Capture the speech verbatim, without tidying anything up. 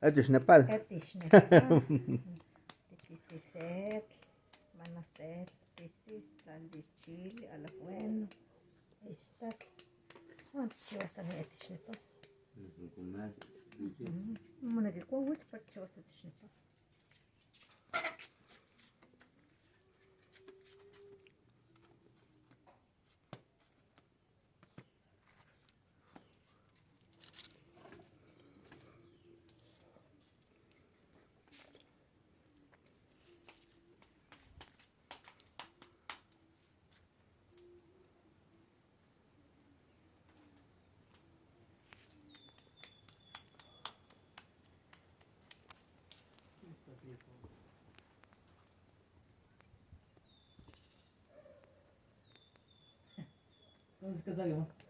Etix nepal. Etix nepal. Titisis etl, mana se etl, titisis, tal chili, ala bueno. Istak. Vamos a echar a mi etix nepal. Moneki kuawit para echar a etix nepal. ¿Dónde es que sale, no?